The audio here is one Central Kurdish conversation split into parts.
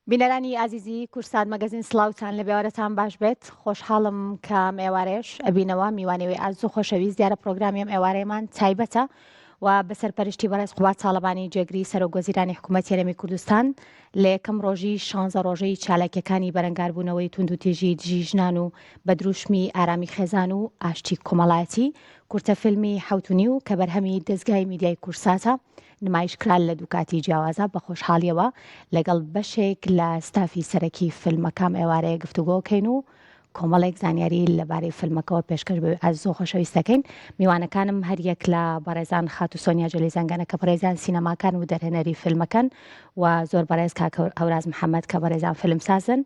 بینەرانی ئازیزی کورسات مەگەزین سڵاوتان لە بێوارەتان باش بێت خۆشحاڵم کە ئەم ئێوارەیەش ئەبینەوە میوانەوەی ئازو خۆشەویست دیارە پرۆگرامی ئەم ئێوارەیەمان تایبەتە و بە سەرپەرشتی بەڕێز قوباد تاڵەبانی جێگری سەرۆک وەزیرانی حکوومەتی هەرێمی کوردستان لە یەکەم ڕۆژی شانزە ڕۆژەی چالاکیەکانی بەرەنگاربوونەوەی توندوتیژی دژی ژنان و بە دروشمی ئارامی خێزان و ئاشتی کۆمەڵایەتی کورتە فیلمی حەوت و نیو کە بەرهەمی دەزگای میدیای کورساتە نمایش کرا لە دوو کاتی جیاوازا بە خۆشحاڵیەوە لەگەڵ بەشێک لە ستافی سەرەکی فیلمەکە ئەم ئێوارەیە گفتوگۆ کەین و کۆمەڵێک زانیاری لەبارەی فیلمەکەوە پێشکەش بە ئازیز و خۆشەویست دەکەین میوانەکانم هەریەک لە بەڕێزان خاتوو سۆنیا جەلی زەنگەنە کە بەڕێزیان سینەماکان و دەرهێنەری فیلمەکەن و زۆر بەڕێز کاک هەوراز محەممەد کە بەڕێزان فیلمسازن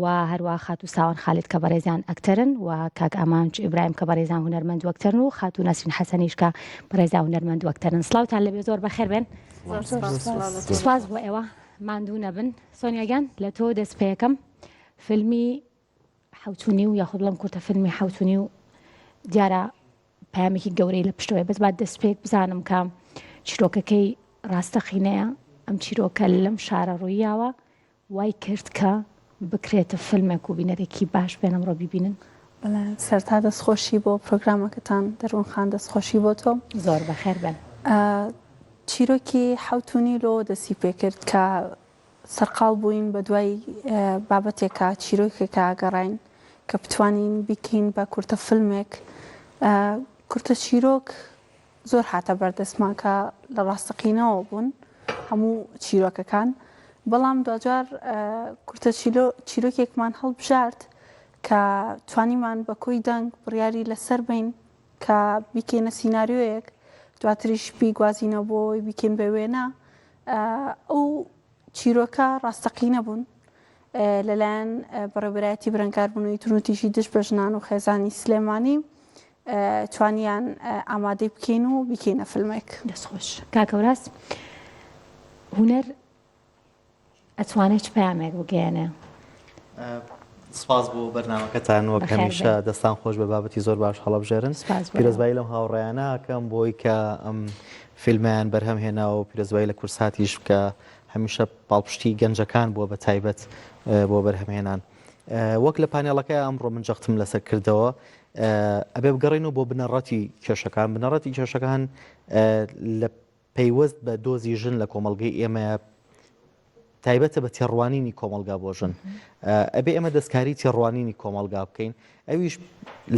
و هەروا خاتوو ساوان خالید کە بەڕێزیان ئەکتەرن و کاک ئامانج ئیبراهیم کە بەڕێزیان هونەرمەند و ئەکتەرن و خاتوو نەسرین حەسەنیش کە بەڕێزیان هونەرمەند و ئەکتەرن سڵاوتان لێبێ زۆر بەخێر بێن سپاس بۆ ئێوە ماندوو نەبن سۆنیا گیان لە تۆ دەست پێەکەم فیلمی حوتونی و یاخود بڵم کورتە فیلمی حوتونی و دیارە پامێکی گەورەی لە پشتەوەی بەس با دەست پێک بزانم کە چیرۆکەکەی ڕاستەقینەیە ئەم چیرۆکە لەم شارە ڕوویاوە وای کرد کە بکرێتە فیلمێک و بینەرێکی باش بێن ئەمڕۆ بیبینن؟ بەڵێ سەرەتا دەستخۆشی بۆ پرۆگرامەکەتان دەروون خان دەستخۆشی بۆ تۆ. زۆر بەخێر بێن. چیرۆکی حەوتونی لۆ دەستی پێکرد کە سەرقاڵ بووین بە دوای بابەتێکا چیرۆکێکا گەڕاین کە بتوانین بیکەین بە کورتە فیلمێک کورتە چیرۆک زۆر هاتە بەردەستمان کە لە ڕاستەقینەوە بوون هەموو چیرۆکەکان، بەڵام دواجار کورتە چیرۆکێکمان هەڵبژارد کە توانیمان بە کۆی دەنگ بڕیاری لەسەر بەین کە بیکەینە سیناریۆیەک، دواتریش بیگوازینەوە بۆ ئەوەی بیکەین بە وێنە. ئەو چیرۆکە ڕاستەقینە بوون لەلایەن بەڕێوەبەرایەتی بەرەنگاربوونەوەی توندوتیژی دژ بە ژنان و خێزانی سلێمانی توانیان ئامادەی بکەین و بیکەینە فیلمێک. دەست خۆش کاک هەوراز هونەر ئەتوانێت چ پەیامێک بگەیەنێ؟ سپاس بۆ بەرنامەکەتان وەک هەمیشە دەستان خۆش بە بابەتی زۆر باش هەڵەبژێرن پیرۆزبایی لەم هاوڕێیانە ئەکەم بۆی کە ئەم فیلمیان بەرهەم هێناوە و پیرۆزبایی لە کورساتیش کە هەمیشە پاڵپشتی گەنجەکان بووە بە تایبەت بۆ بەرهەمهێنان وەک لە پانێڵەکە ئەمڕۆ من جەختم لەسەر کردەوە ئەبێ بگەڕێینەوە بۆ بنەڕەتی کێشەکان، بنەڕەتی کێشەکان لە پەیوەست بە دۆزی ژن لە کۆمەڵگەی ئێمەیە تایبەتە بە تێڕوانینی کۆمەڵگا بۆ ژن ئەبێ ئێمە دەستکاری تێڕوانینی کۆمەڵگا بکەین ئەویش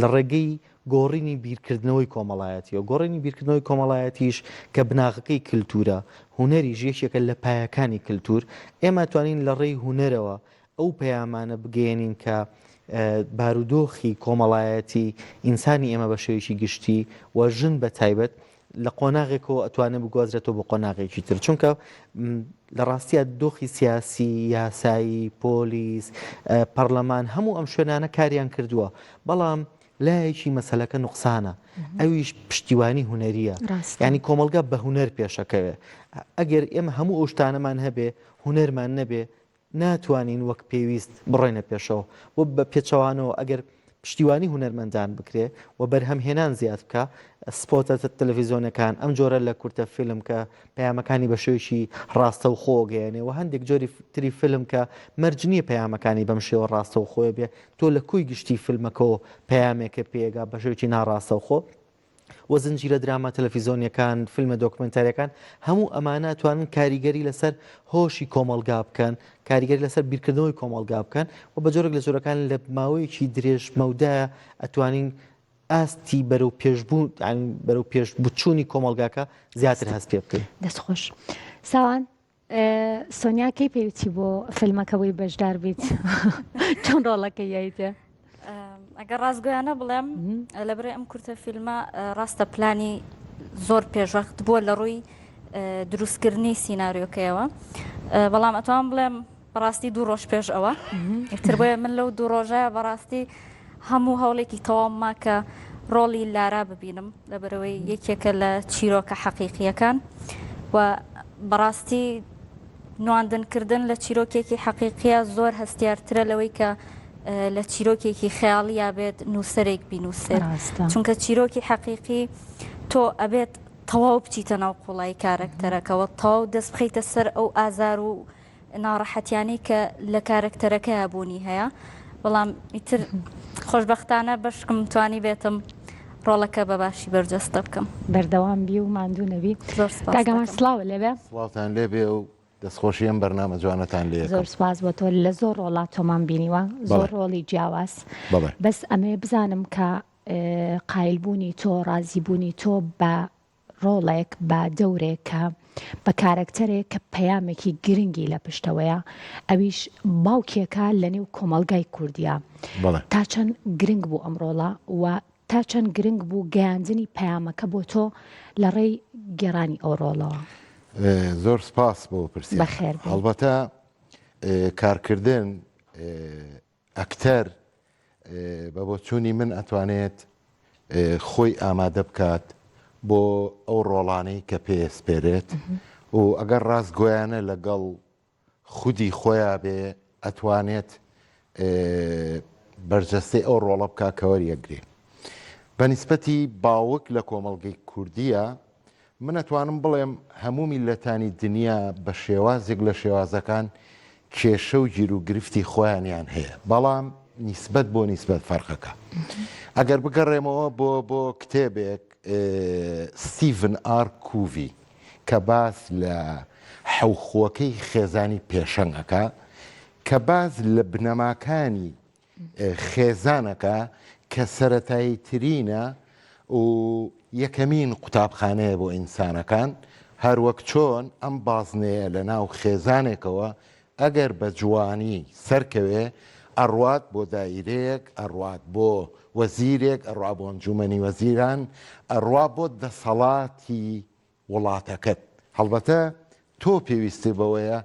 لە ڕێگەی گۆڕینی بیرکردنەوەی کۆمەڵایەتی و گۆڕینی بیرکردنەوەی کۆمەڵایەتیش کە بناغەکەی کللتورە هونەریش یەکێکە لە پایەکانی کللتور ئێمە توانین لە ڕێی هونەرەوە ئەو پەیامانە بگەیەنین کە بارودۆخی کۆمەڵایەتی ئینسانی ئێمە بە شێوەیەکی گشتی و ژن بە تایبەت لە قۆناغێکەوە ئەتوانێت بگوازرێتەوە بۆ قۆناغێکی تر چونکە لە ڕاستیە دۆخی سیاسی یاسایی پۆلیس پەرلەمان هەموو ئەم شوێنانە کاریان کردووە بەڵام لایەکی مەسەلەکە نوقسانە ئەویش پشتیوانی هونەریە ینی کۆمەلگا بە هونەر پێشەکەوێ ئەگەر ئێمە هەموو ئەو شتانەمان هەبێ هونەرمان نەبێ ناتوانین وەک پێویست بڕۆینە پێشەوە و بە پێچەوانەوە ئەگەر پشتیوانی هونەرمەندان بکرێ و بەرهەمهێنان زیاد بکا، سپۆتە تەلەفیزیۆنەکان، ئەم جۆرە لە کورتە فیلم کە پەیامەکانی بە شێوەیەکی ڕاستەوخۆ گەیەنێ و هەندێک جۆری تری فیلم کە مەرج نییە پەیامەکانی بەم شێوە ڕاستەوخۆیە بێ، تۆ لە کۆی گشتی فیلمەکەوە پەیامێکە پێگا بە شێوەیەکی ناڕاستەوخۆ. و زنجیرە دراما تەلەفیزۆنیەکان، فیلمە دۆکمێنتاریەکان، هەموو ئەمانە ئەتوانن کاریگەری لەسەر هۆشی کۆمەڵگا بکەن، کاریگەری لەسەر بیرکردنەوەی کۆمەڵگا بکەن و بە جۆرێک لە جۆرەکان لە ماوەیەکی درێژ مەودایە ئەتوانین ئاستی بەرەو پێشبوون بەرەو پێشبچوونی کۆمەڵگاکە زیاتر هەست پێ بکەین. دەست خۆش ساوان. سۆنیا کەی پێویستی بۆ فیلمەکە بووی بەشدار بیت چۆن ڕۆڵەکەی یایتێ؟ ئەگەر ڕاستگۆیانە بڵێم لەبەرەی ئەم کورتە فیلمە ڕاستە پلانی زۆر پێشوەخت بووە لە ڕووی دروستکردنی سیناریۆکەیەوە بەڵام ئەتوان بڵێم بەڕاستی دوو ڕۆژ پێش ئەوە تر بۆیە من لەو دوو ڕۆژە بەڕاستی هەموو هەوڵێکی تەواوم ما کە ڕۆڵی لارا ببینم لەبەرەوەی یەکێکە لە چیرۆکە حەقیقیەکان و بەڕاستی نواندنکردن لە چیرۆکێکی حەقیقیە زۆر هەستیارترە لەوەی کە لە چیرۆکێکی خەیاڵیا بێت نووسەرێک بینووسێت چونکە چیرۆکی حەقیقی تۆ ئەبێت تەواو بچیتە ناو قوڵایی کارەکتەرەکەوە تەواو دەست بخەیتە سەر ئەو ئازار و. ناڕەحەتیانەی کە لە کارەکتەرەکەیا بوونی هەیە بەڵام ئیتر خۆشبەختانە بەشکم توانی بێتم ڕۆڵەکە بە باشی بەرجەستە بکەم. بەردەوام بی و ماندوو نەبی. زۆر سپاست کاک ئامانج دەکەم. سڵاوت لێبێ. سڵاوتان لێبێ و دەستخۆشی ئەم بەرنامە جوانەتان لێ زۆر ئەکەم. سپاس بۆ تۆ لە زۆر ڕۆڵا تۆمان بینیوە زۆر بەڵێ. ڕۆڵی جیاواز بەڵێ. بەس ئەمەوێ بزانم کە قایل بوونی تۆ ڕازی بوونی تۆ بە ڕۆڵێک بە دەورێک کە بە کارەکتەرێک کە پەیامێکی گرنگی لە پشتەوەیە ئەویش باوکێکە لە نێو کۆمەڵگای کوردیا بەڵێ. تا چەند گرنگ بوو ئەم ڕۆڵە و تا چەند گرنگ بوو گەیاندنی پەیامەکە بۆ تۆ لە ڕێی گێڕانی ئەو ڕۆڵەوە؟ زۆر سپاس بۆ پرسیارە. بەخێر بێی. هەڵبەتە کارکردن ئەکتەر بە بۆچوونی من ئەتوانێت خۆی ئامادە بکات بۆ ئەو ڕۆڵانەی کە پێسپێرێت و ئەگەر ڕاستگۆیانە لەگەڵ خودی خۆیا بێ ئەتوانێت بەرجەستەی ئەو ڕۆڵە بکا کە وەریەگرێ. بە نیسبەتی باوک لە کۆمەڵگەی کوردییا من ئەتوانم بڵێم هەموو میللەتانی دنیا بە شێوازێک لە شێوازەکان کێشە و گیروگرفتی خۆیانیان هەیە بەڵام نیسبەت بۆ نیسبەت فەرقەکە. ئەگەر بگەڕێمەوە بۆ بۆ کتێبێک ستیڤن ئار کوڤی کە باس لە حەوخووەکەی خێزانی پێشەنگ ئەکا کە باس لە بنەماکانی خێزان ئەکا کە سەرەتایی ترینە و یەکەمین قوتابخانەیە بۆ ئینسانەکان هەروەک چۆن ئەم بازنەیە لە ناو خێزانێکەوە ئەگەر بە جوانی سەرکەوێ ئەڕوات بۆ دایرەیەک ئەڕوات بۆ وەزیرێک ئەڕوا بۆ ئەنجومەنی وەزیران ئەڕوا بۆ دەسەڵاتی وڵاتەکەت هەڵبەتە تۆ پێویستت بەوەیە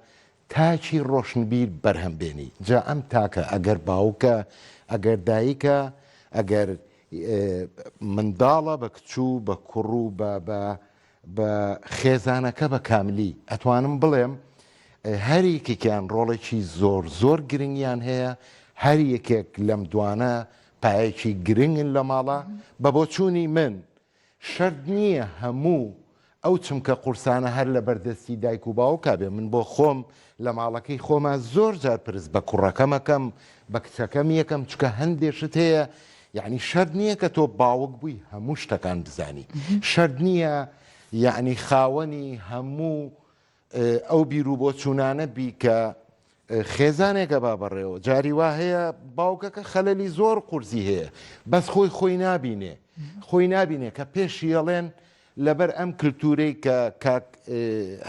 تاکی ڕۆشنبیر بەرهەم بێنی جا ئەم تاکە ئەگەر باوکە ئەگەر دایکە ئەگەر منداڵە بە کچ و بە کوڕ و بە بە بە خێزانەکە بە کاملی ئەتوانم بڵێم هەر یەکێکیان ڕۆڵێکی زۆر زۆر گرنگیان هەیە هەر یەکێک لەم دوانە پایەکی گرنگن لە ماڵە بە بۆچوونی من شەرت نییە هەموو ئەو چمکە قورسانە هەر لە بەردەستی دایک و باوکا بێ، من بۆ خۆم لە ماڵەکەی خۆما زۆر جار پرس بە کوڕەکەم ئەکەم، بە کچەکەم یەکەم، چونکە هەندێ شت هەیە یەعنی شەرت نییە کە تۆ باوک بووی هەموو شتەکان بزانی، شەرت نییە یەعنی خاوەنی هەموو ئەو بیروبۆچوونانە بی کە خێزانێک ئەبا بەڕێوە، جاری وا هەیە باوکەکە خەلەلی زۆر قورسی هەیە بەس خۆی خۆی نابینێ خۆی نابینێ کە پێشی ئەڵێن لەبەر ئەم کلتورەی کە کاک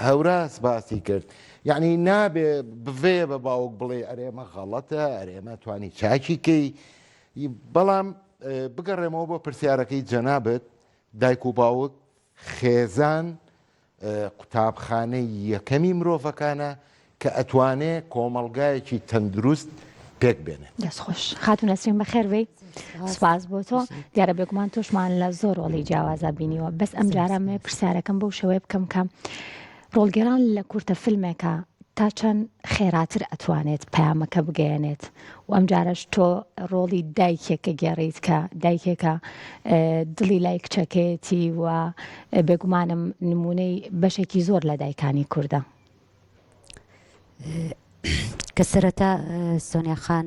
هەوراز باسی کرد یعنی نابێ بڤێ بە باوک بڵێ ئەرێمە غەڵەتە ئەرێمە توانی چاکی کەی بەڵام بگەڕێمەوە بۆ پرسیارەکەی جەنابت دایک و باوک خێزان قوتابخانەی یەکەمی مرۆڤەکانە کە ئەتوانێ کۆمەڵگایەکی تەندروست پێک بێنێت. دەست خۆش خاتوو نەسرین بەخێر بێی سوپاس بۆ تۆ دیارە بێگومان تۆشمان لە زۆر ڕۆڵی جیاوازا بینیوە بەس ئەم جارە مێ پرسیارەکەم بەو شێوەیە بکەم کە ڕۆڵگێران لە کورتە فیلمێکە تا چەند خێراتر ئەتوانێت پەیامەکە بگەیەنێت و ئەم جارەش تۆ ڕۆڵی دایکێکە گێڕیت کە دایکێکە دڵی لای کچەکەیەتی و بێگومانم نمونەی بەشێکی زۆر لە دایکانی کوردە. کە سەرەتا سۆنیا خان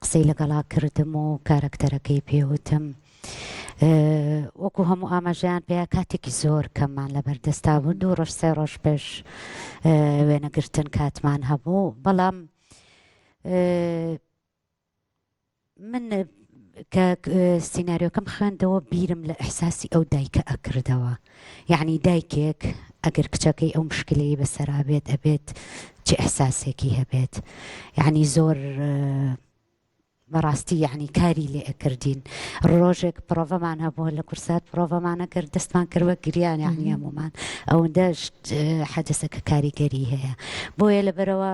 قسەی لەگەڵا کردم و کارەکتەرەکەی پێوتم وەکو هەموو ئاماژەیان پێیا کاتێکی زۆر کەممان لەبەردەستا بوو دوو ڕۆژ سێ ڕۆژ پێش وێنەگرتن کاتمان هەبوو بەڵام من کە سیناریۆکەم خوێندەوە بیرم لە ئیحساسی ئەو دایکە ئەکردەوە یعنی دایکێک ئەگەر کچەکەی ئەو مشکلەی بەسەرا بێت ئەبێت چ ئیحساسێکی هەبێت یعنی زۆر بەڕاستی یعنی کاری لێ ئەکردین ڕۆژێک پرۆڤەمان هەبوو لە کورسات پرۆڤەمانە کرد دەستمان کرد بە گریان یعنی هەموومان ئەوەندە حەدەسەکە کاریگەری هەیە بۆیە لەبەرەوە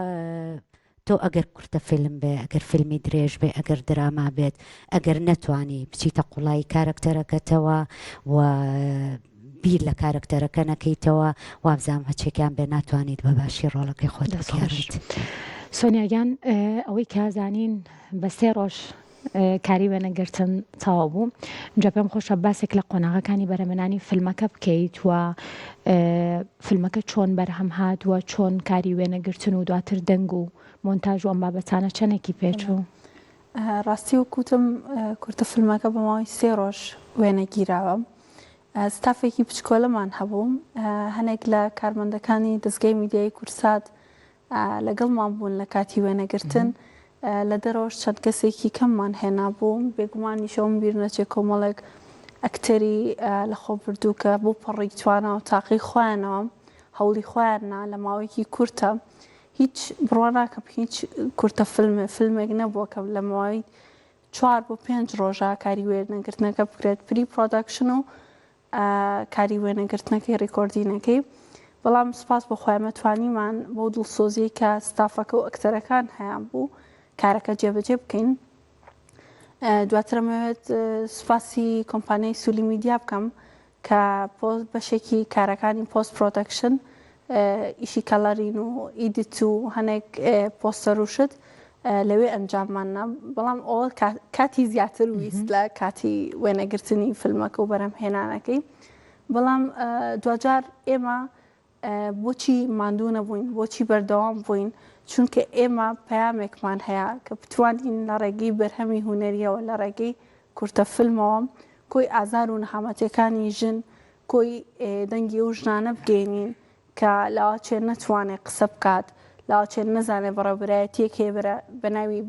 تۆ ئەگەر کورتە فیلم بێ، ئەگەر فیلمی درێژ بێ، ئەگەر دراما بێت، ئەگەر نەتوانی بچیتە قوڵایی کارەکتەرەکەتەوە و بیر لە کارەکتەرەکە نەکەیتەوە، وابزانم هەچێکیان بێ ناتوانیت بە باشی ڕۆڵەکەی خۆت دەست خۆش بگێڕیت. سۆنیا گیان ئەوەی کە زانین بە سێ ڕۆژ. کاری وێنەگرتن تەواو بوو جا پێم خۆشە باسێک لە قۆناغەکانی بەرهەمێنانی فیلمەکە بکەیت و فیلمەکە چۆن بەرهەم هات و چۆن کاری وێنەگرتن و دواتر دەنگ و مۆنتاژ و ئەم بابەتانە چەندێکی پێچوو؟ ڕاستی وەک وتم کورتە فیلمەکە بە ماوەی سێ ڕۆژ وێنە گیراوە. ستافێکی بچکۆلەمان هەبوو، هەنێک لە کارمەندەکانی دەزگای میدیایی کوردسات لەگەڵمان بوون لە کاتی وێنەگرتن، لە دەرەوەش چەند کەسێکی کەممان هێنابوو، بێگومانیش ئەوەم بیر نەچێ کۆمەڵێک ئەکتەری لەخۆبردوو کە بۆ پەڕی توانا و تاقی خۆیانەوە هەوڵی خۆیان نا لە ماوەیەکی کورتە هیچ بڕوا ناکەم هیچ کورتە فیلمێ فیلمێک نەبووە کە لە ماوەی چوار بۆ پێنج ڕۆژە کاری وێنەگرتنەکە بکرێت pre production و کاری وێنەگرتنەکەی recording ەکەی بەڵام سوپاس بۆ خوا ئێمە توانیمان بەو دڵسۆزیەی کە ستافەکە و ئەکتەرەکان هەیان بوو کارەکە جێبەجێ بکەین دواتر ئەمەوێت سوپاسی کۆمپانیای سولی میدیا بکەم کە پۆست بەشێکی کارەکانی post production ئیشی coloring و edit و هەنێک پۆستەر و شت لەوێ ئەنجاممان نا بەڵام ئەوە کاتی زیاتر ویست لە کاتی وێنەگرتنی فیلمەکە و بەرهەمهێنانەکەی بەڵام دواجار ئێمە بۆچی ماندوو نەبووین بۆچی بەردەوام بووین چونکە ئێمە پەیامێکمان هەیە کە بتوانین لە ڕێگەی بەرهەمی هونەریەوە لە ڕێگەی کورتە فیلمەوە کۆی ئازار و نەهامەتیەکانی ژن کۆی دەنگی ئەو ژنانە بگەینین کە لاوەچێ نەتوانێ قسە بکات، لاوەچێ نەزانێ بەڕێوبەرایەتیەک هەیە بە ناوی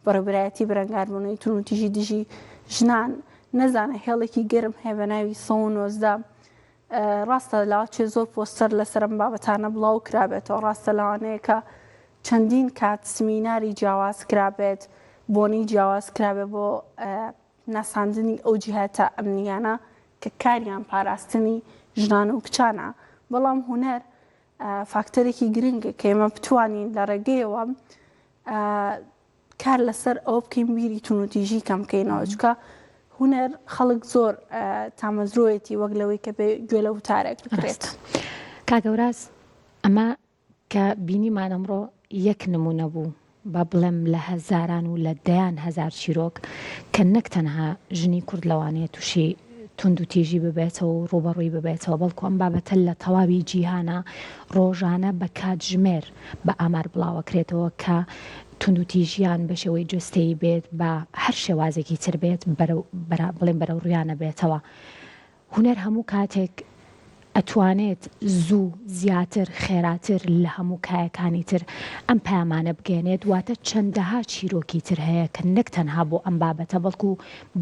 بەڕێوبەرایەتی بەرەنگاربوونەوەی توندوتیژی دژی ژنان، نەزانێ هێڵێکی گەرم هەیە بە ناوی 119. ڕاستە لاوەچێ زۆر پۆستەر لەسەر ئەم بابەتانە بڵاو کرابێتەوە، ڕاستە لەوانەیە کە چەندین کات سمیناری جیاواز کرابێت، بۆنەی جیاواز کرابێت بۆ ناساندنی ئەو جیهاتە ئەمنییانە کە کاریان پاراستنی ژنان و کچانە، بەڵام هونەر فاکتەرێکی گرنگە کە ئێمە بتوانین لە ڕێگەیەوە کار لەسەر ئەوە بکەین بیری توندوتیژی کەم بکەینەوە چونکە هونەر خەڵک زۆر تامەزرۆیەتی وەک لەوەی کە بێ گوێ لە وتارێک بگرێت. کاک هەوراز ئەمە کە بینیمان ئەمڕۆ یەک نموونە بوو، با بڵێم لە هەزاران و لە دەیان هەزار چیرۆک کە نەک تەنها ژنی کورد لەوانەیە تووشی توندوتیژی ببێتەوە و ڕووبەڕووی ببێتەوە، بەڵکو ئەم بابەتە لە تەواوی جیهانا ڕۆژانە بە کاتژمێر بە ئامار بڵاوەکرێتەوە کە توندوتیژیان بە شێوەی جەستەیی بێت بە هەر شێوازێکی تر بێت بەرەو بڵێم بەرەوڕوویان ئەبێتەوە. هونەر هەموو کاتێک ئەتوانێت زوو، زیاتر، خێراتر لە هەموو کایەکانی تر ئەم پەیامانە بگەیەنێت، واتە چەندەها چیرۆکی تر هەیە کە نەک تەنها بۆ ئەم بابەتە بەڵکو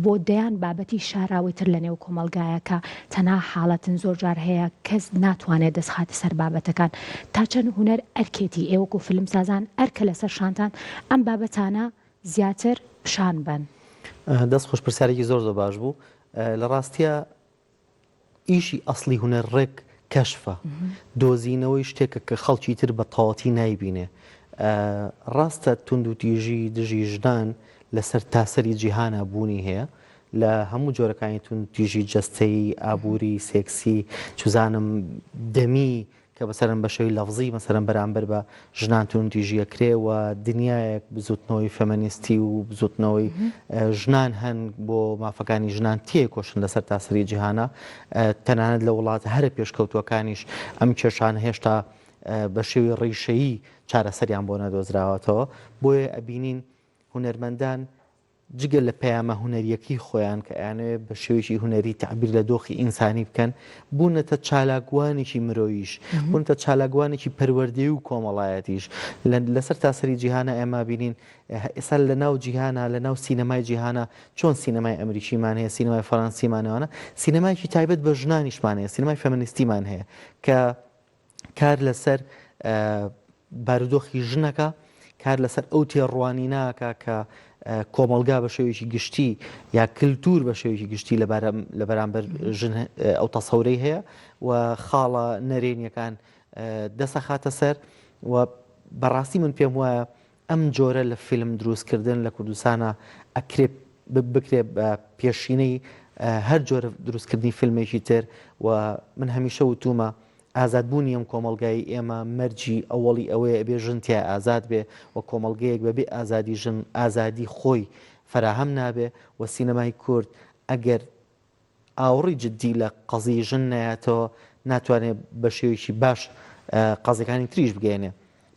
بۆ دەیان بابەتی شاراوەی تر لەنێو کۆمەڵگایە کە تەنها حاڵەتن زۆر جار هەیە کەس ناتوانێت دەست خاتە سەر بابەتەکان تا چەند هونەر ئەرکێتی ئێوە وەکو فیلمسازان ئەرکە لەسەر شانتان ئەم بابەتانە زیاتر پیشان بەن. دەست خۆش پرسیارێکی زۆر زۆر باش بوو لە ڕاستیا ئیشی ئەسڵی هونەر ڕێک کەشفە دۆزینەوەی شتێکە کە خەڵکی تر بە تەواتی نایبینێ ڕاستە توندوتیژی دژی ژنان لەسەر تاسەری جیهانە بوونی هەیە لە هەموو جۆرەکانی توندتیژی جەستەیی ئابووری سێکسی چزانم دەمی کە مەسەلەن بە شێوەی لەفزی مەسەلەن بەرامبەر بە ژنان توندوتیژی ئەکرێ و دنیایەک بزوتنەوەی فێمەنیستی و بزوتنەوەی ژنان هەن بۆ مافەکانی ژنان تێکۆشن لەسەر تاسەری جیهانە تەنانەت لە وڵاتە هەرە پێشکەوتووەکانیش ئەم کێشانە هێشتا بە شێوەی ڕیشەیی چارەسەریان بۆ نەدۆزراوەتەوە بۆیە ئەبینین هونەرمەندان جگە لە پەیامە هونەرییەکەی خۆیان کە ئەیانەوێت بە شێوەیەکی هونەری تەعبیر لە دۆخی ئینسانی بکەن، بوونەتە چالاکوانێکی مرۆییش، بوونەتە چالاکوانێکی پەروەردەیی و کۆمەڵایەتیش. لە سەرتاسەری جیهانا ئێمە بینین ئێستا لە ناو جیهانا، لە ناو سینەمای جیهانا چۆن سینەمای ئەمریکیمان هەیە، سینەمای فەرەنسیمان هەیە، سینەمایەکی تایبەت بە ژنانیشمان هەیە، سینەمای فێمینیستیمان هەیە کە کار لەسەر بارودۆخی ژنەکە، کار لەسەر ئەو تێڕوانینەکە کە کۆمەڵگا بە شێوەیەکی گشتی یا کللتور بە شێوەیەکی گشتی لە بەرامبەر ژن ئەو تەسەورەی هەیە و خاڵە نەرێنیەکان دەسەخاتە سەر و بەڕاستی من پێم وایە ئەم جۆرە لە فیلم دروست کردن لە کوردستانا ئەکرێ بکرێ بە پێشینەی هەر جۆرە دروست کردنی فیلمێکی تر و من هەمیشە وتومە ئازادبوونی ئەم کۆمەڵگای ئێمە مەرجی ئەوەڵی ئەوەیە ئەبێ ژن تیا ئازاد بێ و کۆمەڵگەیەک بەبێ ئازادی ژن ئازادی خۆی. فەراهەم نابێ و سینەمای کورد ئەگەر ئاوڕی جدی لە قەزیی ژن نەیاتەوە ناتوانێ بە شێوەیەکی باش قەزیەکانی تریش بگەیەنێ.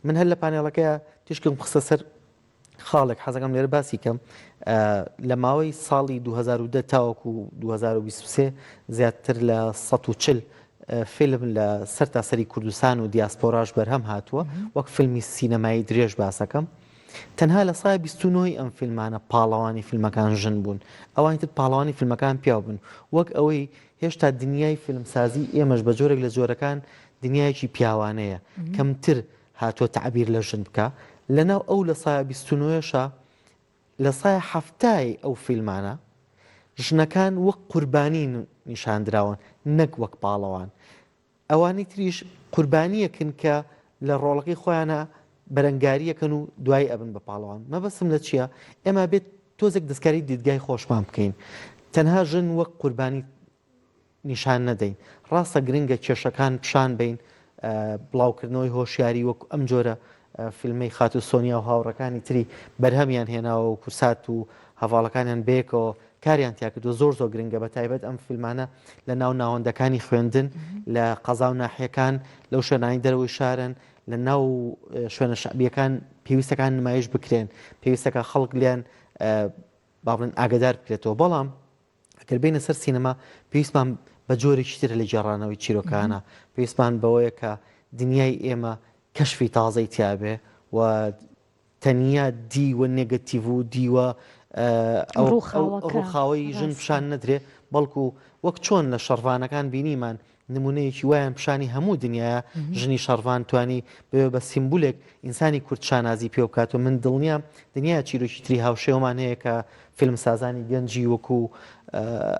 من هەر لە پانێڵەکەیا تیشکم خستە سەر خاڵێک حەزەکەم لێرە باسی کەم لە ماوەی ساڵی 2010 تاوەکو 2023 زیاتر لە 140 فیلم لە سەرتاسەری کوردستان و دیاسپۆراش بەرهەم هاتووە وەک فیلمی سینەمایی درێژ باسەکەم تەنها لە سای 29 ئەم فیلمانە پاڵەوانی فیلمەکان ژن بوون ئەوانی تر پاڵەوانی فیلمەکان پیاو بوون وەک ئەوەی هێشتا دنیای فیلمسازی ئێمەش بە جۆرێک لە جۆرەکان دنیایەکی پیاوانەیە کەمتر هاتووە تەعبیر لە ژن بکا، لەناو ئەو لە سایە 29 ەشا لە سایە حەفتای ئەو فیلمانە ژنەکان وەک قوربانی نیشان دراون نەک وەک پاڵەوان، ئەوانی تریش قوربانییەکن کە لە ڕۆڵەکەی خۆیانا بەرەنگارییەکەن و دوایی ئەبن بە پاڵەوان. مەبەستم لە چییە؟ ئێمە بێت تۆزێک دەستکاری دیدگای خۆشمان بکەین، تەنها ژن وەک قوربانی نیشان نەدەین. ڕاستە گرنگە کێشەکان پیشان بەین، بڵاوکردنەوەی هۆشیاری وەک ئەم جۆرە فیلمەی خاتوو سۆنیا و هاوڕێکانی تری بەرهەمیان هێناوە و کورسات و هەڤاڵەکانیان بەیەکەوە کاریان تیا کردووە زۆر زۆر گرنگە بە تایبەت ئەم فیلمانە لە ناو ناوەندەکانی خوێندن لە قەزا و ناحیەکان لەو شوێنانی دەرەوەی شارن لە ناو شوێنە شەعبیەکان پێویستەکان نمایش بکرێن پێویستەکە خەڵک لێیان با بڵێن ئاگدار بکرێتەوە بەڵام ئەگەر بێینە سەر سینەما پێویستمان بە جۆرێکی ترە لە گێڕانەوەی چیرۆکانە، پێویستمان بەوەیە کە دنیای ئێمە کەشفی تازەی تیابێ و تەنیا دیوە نێگەتیڤ و دیوە ڕووخاوەی ژن پیشان نەدرێ، بەڵکو وەک چۆن لە شەڕڤانەکان بینیمان نمونەیەکی وایان پیشانی هەموو دنیایە ژنی شەڕڤان توانی ببێ بە سیمبولێک ئینسانی کورد شانازی پێ بکات و من دڵنیام دنیا چیرۆکی تری هاوشێوەمان هەیە کە فیلمسازانی گەنجی وەکو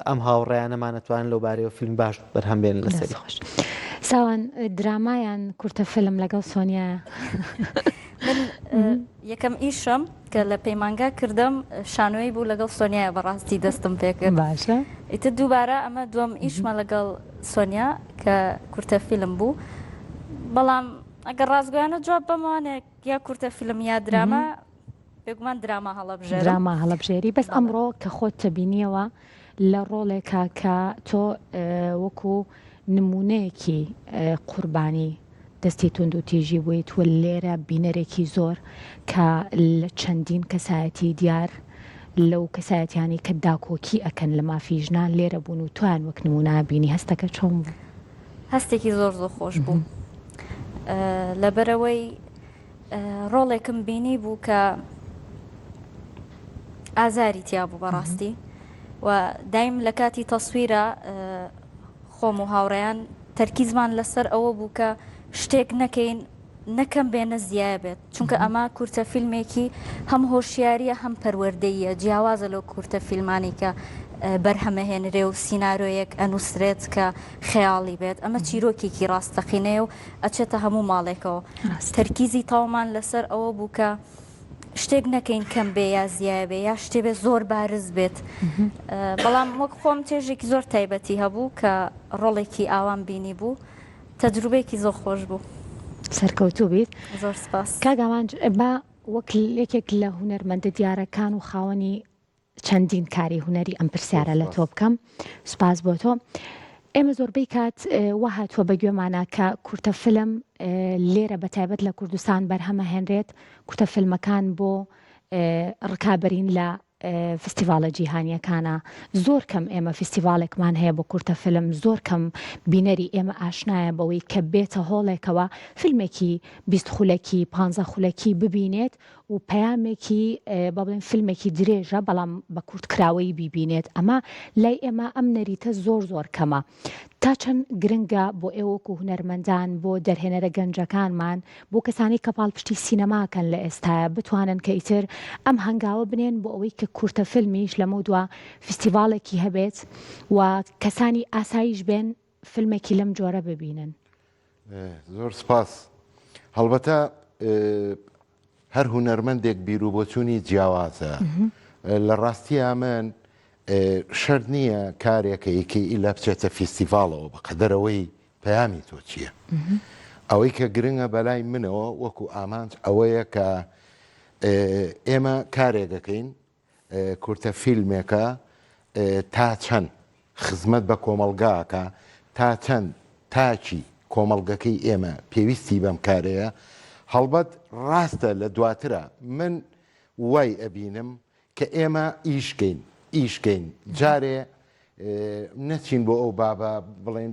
ئەم هاوڕێیانەمان ئەتوانن لەو بارەیەوە فیلم باش بەرهەم بێنن لەسەری. دەست خۆش. ساوان دراما یان کورتە فیلم لەگەڵ سۆنیایە؟ من یەکەم ئیشم کە لە پەیمانگا کردم شانۆیی بوو لەگەڵ سۆنیایە بەڕاستی دەستم پێکرد باشە ئیتر دووبارە ئەمە دووەم ئیشمە لەگەڵ سۆنیا کە کورتە فیلم بوو بەڵام ئەگەر ڕاستگۆیانە جواب بەمانێک یا کورتە فیلم یا دراما بێگومان دراما هەڵەبژێرم. دراما هەڵەبژێری بەس ئەمڕۆ کە خۆت تەبینیەوە لە ڕۆڵێکا کە تۆ وەکو نمونەیەکی قوربانی دەستی توندوتیژی بوویت و لێرە بینەرێکی زۆر کە لە چەندین کەسایەتی دیار لەو کەسایەتیانەی کە داکۆکی ئەکەن لە مافی ژنان لێرە بوون و تۆیان وەک نمونە بینی هەستەکە چۆن بوو؟ هەستێکی زۆر زۆر خۆش بوو لەبەرئەوەی ڕۆڵێکم بینی بوو کە ئازاری تیا بوو بەڕاستی و دایم لە کاتی تەسویرە خۆم و هاوڕێیان تەرکیزمان لەسەر ئەوە بوو کە شتێک نەکەین نەکەم بێ نە زیایە بێت چونکە ئەمە کورتە فیلمێکی هەم هۆشیاریە هەم پەروەردەیە جیاوازە لەو کورتە فیلمانی کە بەرهەمەهێنرێ و سینارۆیەک ئەنووسرێت کە خەیاڵی بێت ئەمە چیرۆکێکی ڕاستەقینەیە و ئەچێتە هەموو ماڵێکەوە تەرکیزی تەواومان لەسەر ئەوە بوو کە شتێک نەکەین کەم بێ یا زیایە بێ یا شتێ بێ زۆر بارز بێت بەڵام وەک خۆم چێژێکی زۆر تایبەتی هەبوو کە ڕۆڵێکی ئاوام بینی بوو تەجروبەیەکی زۆر خۆش بوو. سەرکەوتوو بیت. زۆر سپاس. کاک ئامانج با وەک یەکێک لە هونەرمەندە دیارەکان و خاوەنی چەندین کاری هونەری ئەم پرسیارە لە تۆ بکەم سوپاس بۆ تۆ ئێمە زۆربەی کات وا هاتووە بە گوێمانە کە کورتە فیلم لێرە بە تایبەت لە کوردستان بەرهەمە هێنرێت کورتە فیلمەکان بۆ ڕکابەرین لە فستیڤالە جیهانیەکانە زۆر کەم ئێمە فستیڤالێکمان هەیە بۆ کورتە فیلم زۆر کەم بینەری ئێمە ئاشنایە بەوەی کە بێتە هۆڵێکەوە فیلمێکی 20 خولەکی پ خولەکی ببینێت و پەیامێکی با بڵێین فیلمێکی درێژە بەڵام بە کورتکراوەیی بیبینێت ئەمە لای ئێمە ئەم نەریتە زۆر زۆر کەمە تا چەند گرنگە بۆ ئێوە وەکو هونەرمەندان بۆ دەرهێنەرە گەنجەکانمان بۆ کەسانی کە پاڵپشتی سینەماکەن لە ئێستایا بتوانن کە ئیتر ئەم هەنگاوە بنێن بۆ ئەوەی کە کورتە فیلمیش لەمەودوا فیستیڤاڵێکی هەبێت و کەسانی ئاساییش بێن فیلمێکی لەم جۆرە ببینن. زۆر سپاس. هەڵبەتە هەر هونەرمەندێک بیروبۆچوونی جیاوازە. لە ڕاستیا من شەرت نییە کارێکە یەکەی ئیلا بچێتە فیستیڤاڵەوە بە قەدەرەوەی پەیامی تۆ چییە. ئەوەی کە گرنگە بەلای منەوە وەکو ئامانج ئەوەیە کە ئێمە کارێک ئەکەین. کورتە فیلمێکە تا چەند خزمەت بە کۆمەڵگا ئەکا، تا چەند تاکی کۆمەڵگەکەی ئێمە پێویستی بەم کارەیە، هەڵبەت ڕاستە لە دواترا من وای ئەبینم کە ئێمە ئیش کەین ئیش کەین جارێ نەچین بۆ ئەو بابە بڵێن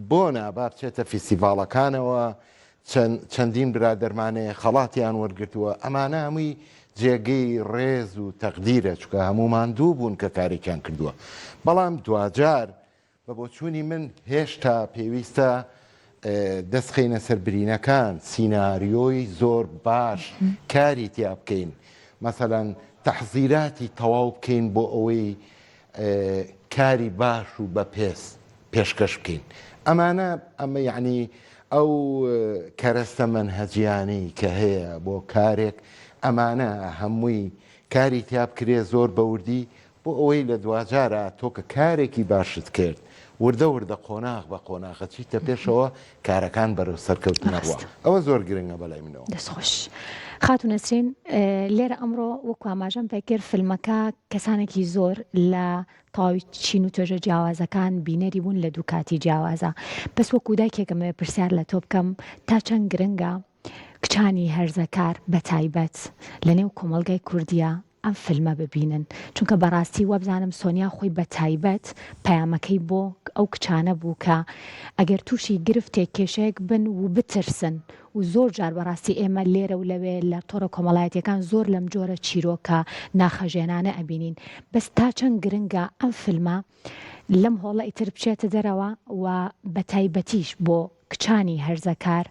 بۆ نا با بچێتە فیستیڤاڵەکانەوە چەندین برادەرمانەیە خەڵاتیان وەرگرتووە ئەمانە هەمووی جێگەی ڕێز و تەقدیرە چونکە هەموو ماندوو بوون کە کارێکیان کردووە بەڵام دواجار بە بۆچوونی من هێشتا پێویستە دەست خەینە سەر برینەکان سیناریۆی زۆر باش کاری تیا بکەین مەسەلەن تەحزیراتی تەواو بکەین بۆ ئەوەی کاری باش و بەپێز پێشکەش بکەین ئەمانە ئەمە یعنی ئەو کەرەستە مەنهەجیانەی کە هەیە بۆ کارێک ئەمانە هەمووی کاری تیا بکرێ زۆر بەوردی بۆ ئەوەی لە دواجارا تۆ کە کارێکی باشت کرد وردە وردە قۆناغ بە قۆناغ ئەچیتە پێشەوە کارەکان بەرەو سەرکەوتن ئەڕوا ئەوە زۆر گرنگە بەلای منەوە. دەست خۆش خاتوو نەسرین لێرە ئەمڕۆ وەکو ئاماژەم پێکرد فیلمەکە کەسانێکی زۆر لە تەواوی چین و توێژە جیاوازەکان بینەری بوون لە دوو کاتی جیاوازە بەس وەکو دایکێک ئەمەوێ پرسیار لە تۆ بکەم تا چەند گرنگە کچانی هەرزەکار بەتایبەت لەنێو کۆمەڵگای کوردیە ئەم فیلمە ببینن چونکە بەڕاستی وابزانم سۆنیا خۆی بەتایبەت پەیامەکەی بۆ ئەو کچانە بوو کە ئەگەر تووشی گرفتێک کێشەیەک بن و بترسن و زۆر جار بەڕاستی ئێمە لێرە و لەوێ لە تۆڕە کۆمەڵایەتیەکان زۆر لەم جۆرە چیرۆکە ناخەژێنانە ئەبینین بەس تا چەند گرنگە ئەم فیلمە لەم هۆڵە ئیتر بچێتە دەرەوە و بەتایبەتیش بۆ کچانی هەرزەکار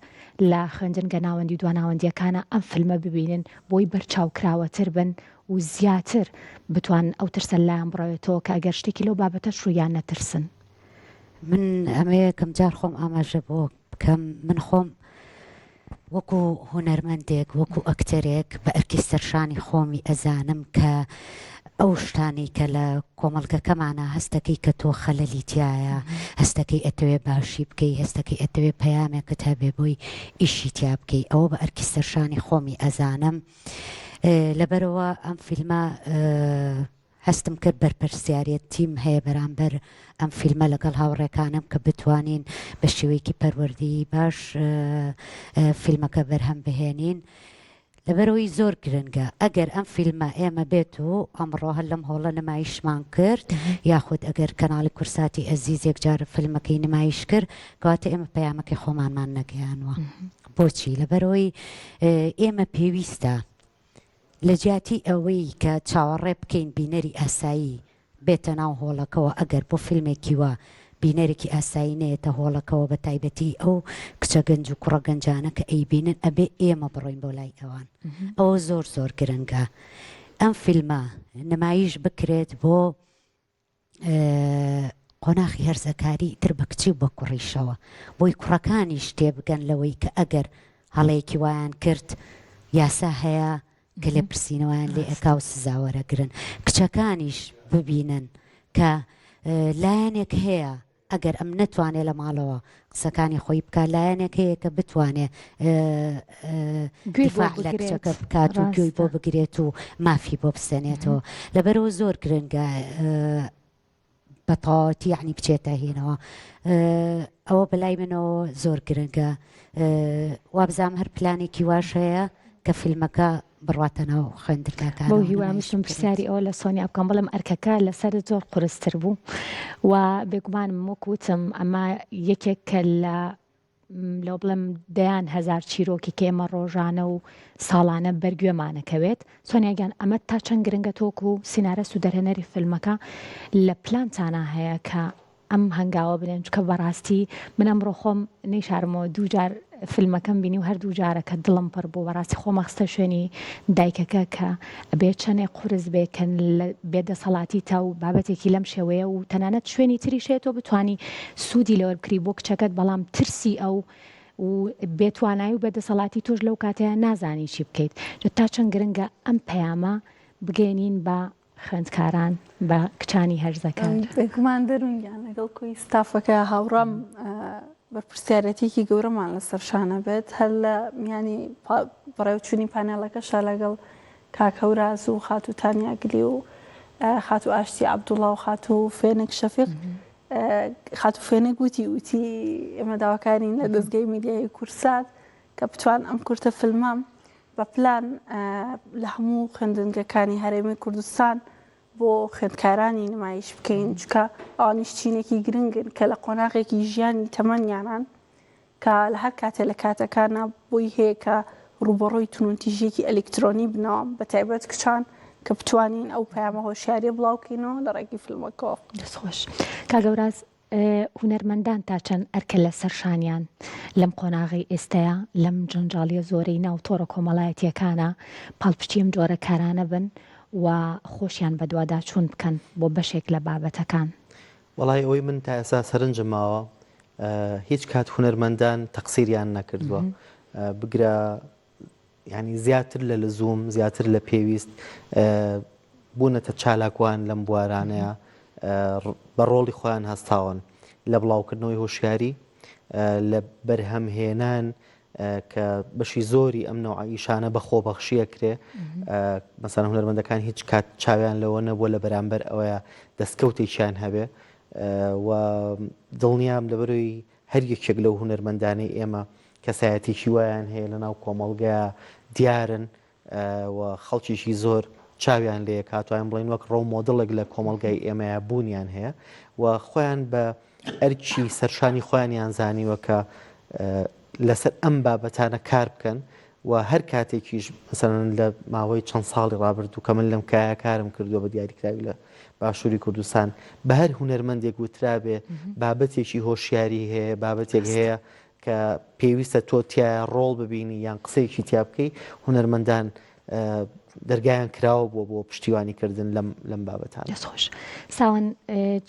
لە خوێندنگە ناوەندی و دواناوەندییەکانا ئەم فیلمە ببینن بۆی بەرچاوکراوەتر بن و زیاتر بتوانن ئەو ترسە لایان بڕەوێتەوە کە ئەگەر شتێکی لەو بابەتەش ڕوویان نەترسن. من ئەمە یەکەم جار خۆم ئاماژە بۆ بکەم من خۆم وەکو هونەرمەندێک وەکو ئەکتەرێک بە ئەرکی سەرشانی خۆمی ئەزانم کە ئەو شتانەی کە لە کۆمەڵگەکەمانا هەستەکەی کە تۆ خەلەلی تیایە هەستەکەی ئەتەوێ باشی بکەی هەستەکەی ئەتەوێ پەیامێکت هەبێ بۆی ئیشی تیا بکەی ئەوە بە ئەرکی سەرشانی خۆمی ئەزانم لەبەرەوە ئەم فیلمە هەستم کرد بەرپرسیارێتیم هەیە بەرامبەر ئەم فیلمە لەگەڵ هاوڕێکانم کە بتوانین بە شێوەیەکی پەروەردەیی باش فیلمەکە بەرهەم بهێنین. لەبەرئەوەی زۆر گرنگە ئەگەر ئەم فیلمە ئێمە بێت و ئەمڕۆ هەر لەم هۆڵە نمایشمان کرد یاخود ئەگەر کەناڵی کورساتی ئەزیز یەکجار فیلمەکەی نمایش کرد کەواتە ئێمە پەیامەکەی خۆمانمان نەگەیانوە بۆچی لەبەرئەوەی ئێمە پێویستە لە جیاتی ئەوەی کە چاوەڕێ بکەین بینەری ئاسایی بێتە ناو هۆڵەکەوە ئەگەر بۆ فیلمێکی وا بینەرێکی ئاسایی نەیەتە هۆڵەکەوە بە تایبەتی ئەو کچە گەنج و کوڕە گەنجانە کە ئەیبینن ئەبێ ئێمە بڕۆین بۆ لای ئەوان ئەوە زۆر زۆر گرنگە ئەم فیلمە نمایش بکرێت بۆ قۆناخی هەرزەکاری ئیتر بە کچی و بە کوڕیشەوە بۆی کوڕەکانیش تێبگەن لەوەی کە ئەگەر هەڵەیەکی وایان کرد یاسا هەیە کە لێپرسینەوەیان لێ ئەکا و سزا وەرەگرن کچەکانیش ببینن کە لایەنێک هەیە ئەگەر ئەم نەتوانێ لە ماڵەوە قسەکانی خۆی بکات لایەنێک هەیە کە بتوانێ گوێی بۆ دیفاع لە بگرێت کچەکە بکات و گوێی بۆ ڕاستە بگرێت و مافی بۆ بسێنێتەوە لەبەرەوە زۆر گرنگە بە تەواوەتی یعنی بچێتە هینەوە ئەوە بەلای منەوە زۆر گرنگە وابزانم هەر پلانێکی واش هەیە کە فیلمەکە بڕواتە ناو بەو خوێندنگاکانەوە هیوایە نمایش ویستم بکرێت. پرسیاری ئەوە لە سۆنیا بکەم بڵێم ئەرکەکە لەسەرت زۆر قورستر بوو و بێگومانم وەک وتم ئەمە یەکێکە لە لەوە بڵێم دەیان هەزار چیرۆکی کە ئێمە ڕۆژانە و ساڵانە بەرگوێمانەکەوێت سۆنیا گیان ئەمە تا چەند گرنگە تۆکو سینارست و دەرهێنەری فیلمەکە لە پلانتانا هەیە کە ئەم هەنگاوە بنێن چونکە بەڕاستی من ئەمڕۆ خۆم نەیشارمەوە دووجار فیلمەکەم بینی و هەردوو جارەکە دڵم پڕ بوو بەڕاستی خۆمە خستە شوێنی دایکەکە کە ئەبێ چەنێ قورس بێ کە لە بێدەسەڵاتی تا و بابەتێکی لەم شێوەیە و تەنانەت شوێنی تریش هەیە تۆ بتانی سوودی لەوەر بکری بۆ کچەکەت بەڵام ترسی ئەو و بێتوانایی و بێدەسەڵاتی تۆش لەو کاتەیە نازانی چی بکەیت تا چەند گرنگە ئەم پەیامە بگەێنین بە خوێندکاران بە کچانی هەرزەکار. بێگومان دەروون گیان لەگەڵ کۆی ستافەکە هاوڕام بەرپرسیارەتیەکی گەورەمان لەسەر شانە بێت هەر لە میانی بەڕێوچوونی پانێڵەکەشا لەگەڵ. کاک هەوراز و خاتوو تانیا گلی و خاتوو ئاشتی عەبدوڵا و خاتوو فێنک شەفیق خاتوو فێنک وتی وتی ئێمە داواکارین لە دەزگای میدیایی کوردسات کە بتوان ئەم کورتە فیلمە بە پلان لە هەموو خوێندنگەکانی هەرێمی کوردستان بۆ خوێندکارانی نمایش بکەین چونکە ئەوانیش چینێکی گرنگن کە لە قۆناغێکی ژیانی تەمەنیانان کە لە هەر کاتێ لە کاتەکانا بۆی هەیە کە ڕووبەڕووی توندوتیژییەکی ئەلیکترۆنی بنەوە، بە تایبەت کچان، کە بتوانین ئەو پەیامە هۆشیارییە بڵاوکەینەوە لە ڕێگەی فیلمەکەوە. دەست خۆش کاک هەوراز، هونەرمەندان تا چەند ئەرکە لەسەر شانیان لەم قۆناغەی ئێستەیا لەم جەنجاڵیە زۆرەی ناو تۆڕە کۆمەڵایەتیەکانا پاڵپشتی ئەم جۆرە کارانە بن و خۆشیان بەدواداچوون بکەن بۆ بەشێک لە بابەتەکان؟ وەڵای ئەوەی من تا ئێستا سەرنجم ماوە هیچ کات هونەرمەندان تەقسیریان نەکردووە بگرە ینی زیاتر لە لزوم زیاتر لە پێویست بوونەتە چالاکوان لەم بوارانەیە بە ڕۆڵی خۆیان هەستاون لە بڵاوکردنەوەی هۆشیاری لە بەرهەمهێنان کە بەشی زۆری ئەم نەوعە ئیشانە بە خۆبەخشی ئەکرێ مەسەلەن هونەرمەندەکان هیچ کات چاویان لەوە نەبووە لە بەرامبەر ئەوەیە دەستکەوتێکیان هەبێ و دڵنیام لەبەرەوەی هەر یەکێک لەو هونەرمەندانەی ئێمە کەسایەتێکی وایان هەیە لە ناو کۆمەڵگەیا دیارن و خەڵکێکی زۆر چاویان لێیە کە ئەتوانین بڵێین وەک ڕۆڵ مۆدڵێک لە کۆمەڵگای ئێمەیا بوونیان هەیە و خۆیان بە ئەرکی سەرشانی خۆیانیان زانیوە کە لەسەر ئەم بابەتانە کار بکەن و هەر کاتێکیش مەسەلەن لە ماوەی چەند ساڵی ڕابردوو کە من لەم کایە کارم کردووە بە دیاریکراوی لە باشووری کوردستان بە هەر هونەرمەندێک وترابێ بابەتێکی هۆشیاری هەیە بابەتێک هەیە کە پێویستە تۆ تیایا ڕۆڵ ببینی یان قسەیەکی تیا بکەی، هونەرمەندان دەرگایان کراوە بووە بۆ پشتیوانی کردن لەم لەم بابەتانە. دەست خۆش. ساوەن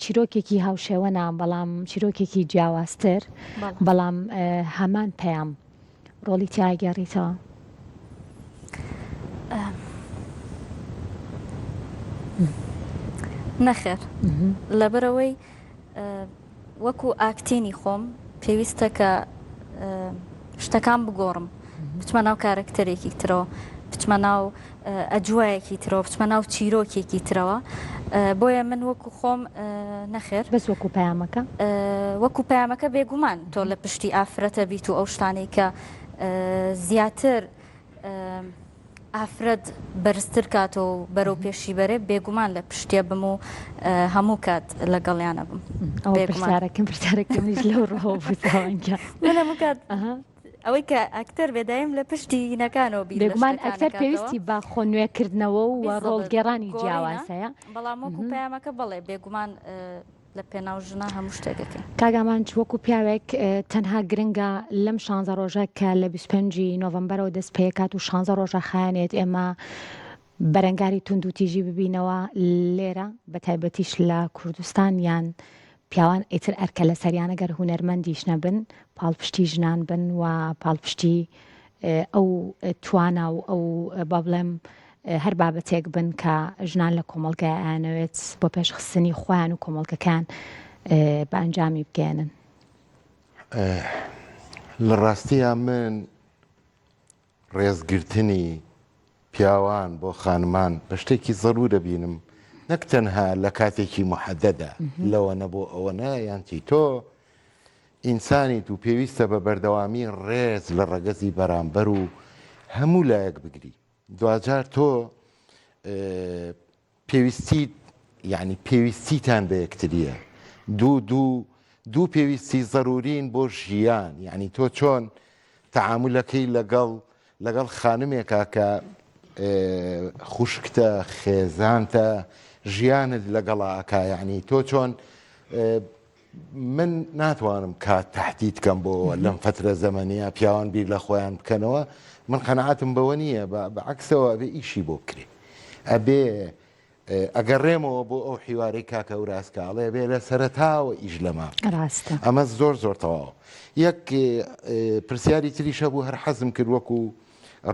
چیرۆکێکی هاوشێوە نا بەڵام چیرۆکێکی جیاوازتر بەڵام هەمان پەیام ڕۆڵی تیا گێڕیتەوە. نەخێر لەبەرئەوەی وەکو ئاکتینی خۆم پێویستە کە شتەکان بگۆڕم بچمە ناو کارەکتەرێکی ترەوە بچمە ناو ئەجوایەکی ترەوە بچمە ناو چیرۆکێکی ترەوە بۆیە من وەکو خۆم نەخێر بەس وەکو پەیامەکە وەکو پەیامەکە بێگومان تۆ لە پشتی ئافرەتە بیت و ئەو شتانەی کە زیاتر ئافرەت بەرزتر کاتەوە و بەرەو پێشی بەرێ بێگومان لە پشتیە بم و هەموو کات لەگەڵیانە بم. ئەوە پرسیارەکەم پرسیارەکەم منیش لەو ڕووەوە بوو ساوان گیان. من هەموو کات ئەوەی کە ئەکتەر بێ دایم لە پشتی هینەکانەوە بیر لە بێگومان شتەکان ئەکتەر ئەکاتەوە. پێویستی بە خۆ نوێکردنەوە و بالضبط ڕۆڵگێڕانی گۆڕینە جیاواز هەیە. بەڵام وەکو پەیامەکە بەڵێ بێگومان لە پێناو ژنا هەموو شتێک ئەکەین. کاک ئامانج وەکو پیاوێک تەنها گرنگە لەم شانزە ڕۆژە کە لە 25 ی نۆڤەمبەرەوە دەست پێکات و شانزە ڕۆژە خایەنێت ئێمە بەرەنگاری توندوتیژی ببینەوە لێرە بە تایبەتیش لە کوردستان یان پیاوان ئیتر ئەرکە لەسەریانە گەر هونەرمەندیش نەبن پاڵپشتی ژنان بن و پاڵپشتی ئەو توانا و ئەو با بڵێم هەر بابەتێک بن کە ژنان لە کۆمەڵگای ئەیانەوێت بۆ پێشخستنی خۆیان و کۆمەڵگەکەیان بە ئەنجامی بگەیەنن. لە ڕاستیا من ڕێزگرتنی پیاوان بۆ خانمان بە شتێکی زەرورە بینم نەک تەنها لە کاتێکی محەدەدا لەوەنە بۆ ئەوەنە یان چی تۆ ئینسانیت و پێویستە بە بەردەوامی ڕێز لە ڕەگەزی بەرامبەر و هەموو لایەک بگری دواجار تۆ پێویستیت یعنی پێویستیتان بە یەکتریە دوو دوو دوو پێویستی زەرورین بۆ ژیان یعنی تۆ چۆن تەعامولەکەی لەگەڵ لەگەڵ خانمێکا کە خوشکتە خێزانتە ژیانت لەگەڵا ئەکا یعنی تۆ چۆن من ناتوانم کات تەحدید کەم بۆ لەم فترە زەمەنیە پیاوان بیر لە خۆیان بکەنەوە من قەنەعاتم بەوە نییە بە عکسەوە ئەبێ ئیشی بۆ بکرێ ئەبێ ئەگەڕێمەوە بۆ ئەو حیوارەی کاکە هەوراز کە ئەڵێ بێ لە سەرەتاوە ئیش لەما ڕاستە ئەمە زۆر زۆر تەواو یەک پرسیاری تریش هەبوو هەر حەزم کرد وەکو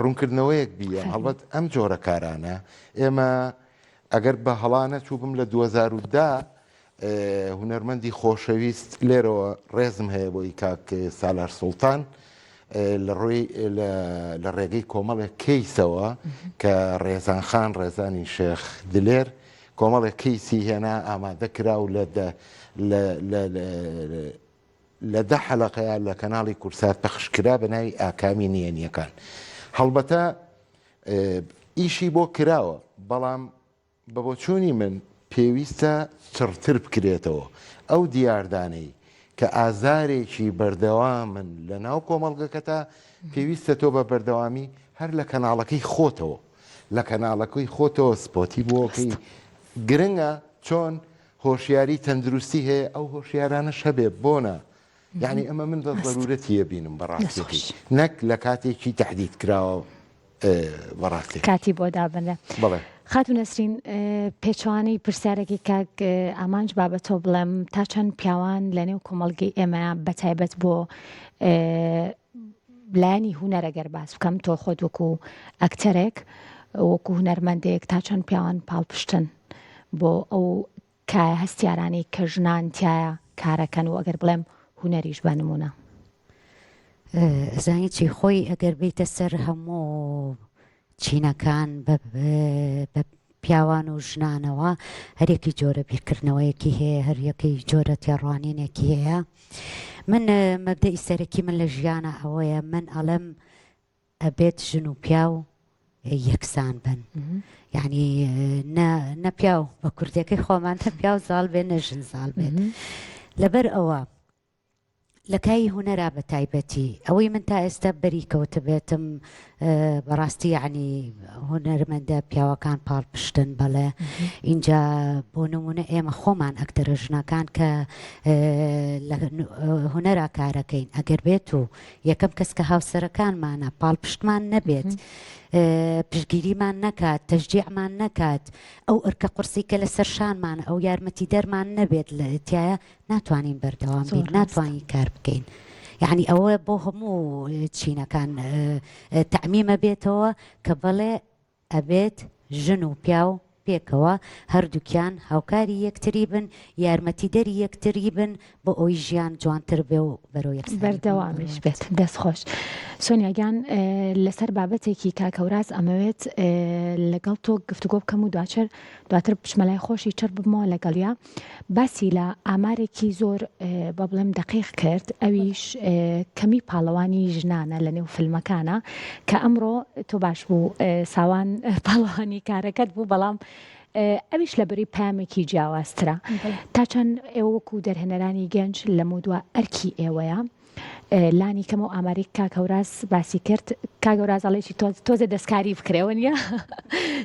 ڕوونکردنەوەیەک بیە هەڵبەت ئەم جۆرە کارانە ئێمە ئەگەر بە هەڵا نەچووبم لە 2010 هونەرمەندی خۆشەویست لێرەوە ڕێزم هەیە بۆی کاک سالار سوڵتان. لە ڕووی لە ڕێگەی کۆمەڵێک کەیسەوە کە ڕێزان خان ڕێزانی شێخ دلێر کۆمەڵێک کەیسی هێنا ئامادە کرا و لە لە دە حەلەقەیا لە کەناڵی کورسات پەخش کرا بە ناوی ئاکامی نهێنیەکان هەڵبەتە ئیشی بۆ کراوە بەڵام بە بۆچوونی من پێویستە چڕتر بکرێتەوە ئەو دیاردانەی کە ئازارێکی بەردەوامن لە ناو کۆمەڵگەکەتا پێویستە تۆ بە بەردەوامی هەر لە کەناڵەکەی خۆتەوە لە کەناڵەکەی خۆتەوە سپۆتی بۆکەی گرنگە چۆن هۆشیاری تەندروستی هەیە ئەو هۆشیارانەش هەبێ بۆنە یعنی ئەمە من بە زەرورەتیە بینم بەڕاستەکەی نەک لە کاتێکی تهدید کراوە بەڕاستی کاتی بۆ دابنرێ. بەڵێ. خاتوو نەسرین پێچەوانەی پرسیارێکی کاک ئامانج با بە تۆ بڵێم تا چەند پیاوان لە نێو کۆمەڵگەی ئێمە بە تایبەت بۆ لایەنی هونەرە گەر باس بکەم تۆ خۆت وەکو ئەکتەرێک وەکو هونەرمەندێک تا چەند پیاوان پاڵپشتن بۆ ئەو کایە هەستیارانەی کە ژنان تیایا کارەکەن و ئەگەر بڵێم هونەریش بە نموونە. ئەزانی چی خۆی ئەگەر بیتە سەر هەموو چینەکان بە پیاوان و ژنانەوە هەرێکی جۆرە بیرکردنەوەیەکی هەیە هەریەکەی جۆرە تێڕوانینێکی هەیە من مەبدەئی سەرەکی من لە ژیانە ئەوەیە من ئەڵێم ئەبێت ژن و پیاو یەکسان بن یعنی نە پیاو بە کوردەکەی خۆمان نە پیاو زاڵ بێ نە ژن زاڵ بێت لەبەر ئەوە لە کای هونەرا بە تایبەتی ئەوەی من تا ئێستا بەری کەوتبێتم بەڕاستی یعنی هونەرمەندە پیاوەکان پاڵپشتن بەڵێ اینجا بۆ نمونە ئێمە خۆمان ئەکتەرە ژنەکان کە لە هونەرا کارەکەین ئەگەر بێت و یەکەم کەس کە هاوسەرەکانمانە پاڵپشتمان نەبێت پشتگیریمان نەکات تەشجیعمان نەکات ئەو ئەرکە قورسی کە لەسەر شانمانە ئەو یارمەتیدەرمان نەبێت لە تایە ناتوانین بەردەوام بین ناتوانین کار بکەین یعنی ئەوە بۆ هەموو چینەکان تەعمیمە بێتەوە کە بەڵێ ئەبێت ژن و پیاو پێکەوە هەردووکیان هاوکاری یەکتری بن، یارمەتیدەری یەکتری بن بۆ ئەوەی ژیان جوانتر بێ و بەرەو یەکسانی بەردەوامیش بێت. دەست خۆش سۆنیا گیان لەسەر بابەتێکی کاک هەوراز ئەمەوێت لەگەڵ تۆ گفتوگۆ بکەم و دواتر دواتر بچمە لای خۆشی چڕ ببمەوە لەگەڵیا. باسی لە ئامارێکی زۆر با بڵێم دەقیق کرد ئەویش کەمی پاڵەوانی ژنانە لە نێو فیلمەکانە کە ئەمڕۆ تۆ باش بوو ساوان پاڵەوانی کارەکەت بوو بەڵام ئەویش لە بەری پامێکی جیاوازترە تا چەند ئێوە وەکو دەرهێنەرانی گەنج لەمەودوا ئەرکی ئێوەیە لانی کەم ئەو ئامارەی کاک هەوراز باسی کرد کاک هەوراز ئەڵێ چی تۆزێ دەستکاری بکرێ وەنیە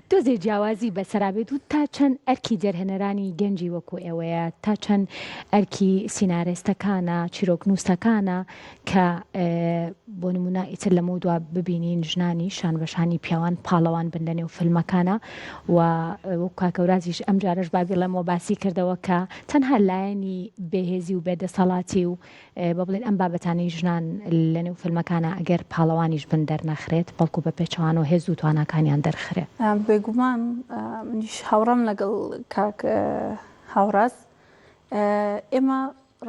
تۆزێ جیاوازی بەسەرا بێت و تا چەند ئەرکی دەرهێنەرانی گەنجی وەکو ئێوەیە تا چەند ئەرکی سینارێستەکانە چیرۆکنووسەکانە کە بۆ نمونە ئیتر لەمە دوا ببینین ژنانی شان بەشانی پیاوان پاڵەوان بن لە نێو فیلمەکانە و وەک کاک هەورازیش ئەم جارەش با بیڵێمەوە باسی کردەوە کە تەنها لایەنی بێهێزی و بێدەسەڵاتی و با بڵێین ئەم بابەتانەی ژنان لە نێو فیلمەکانا ئەگەر پاڵەوانیش بن دەرنەخرێت، بەڵکو بە پێچەوانەوە هێز و تواناکانیان دەرخرێ. بێگومان منیش هاوڕام لەگەڵ کاک هاوڕاز. ئێمە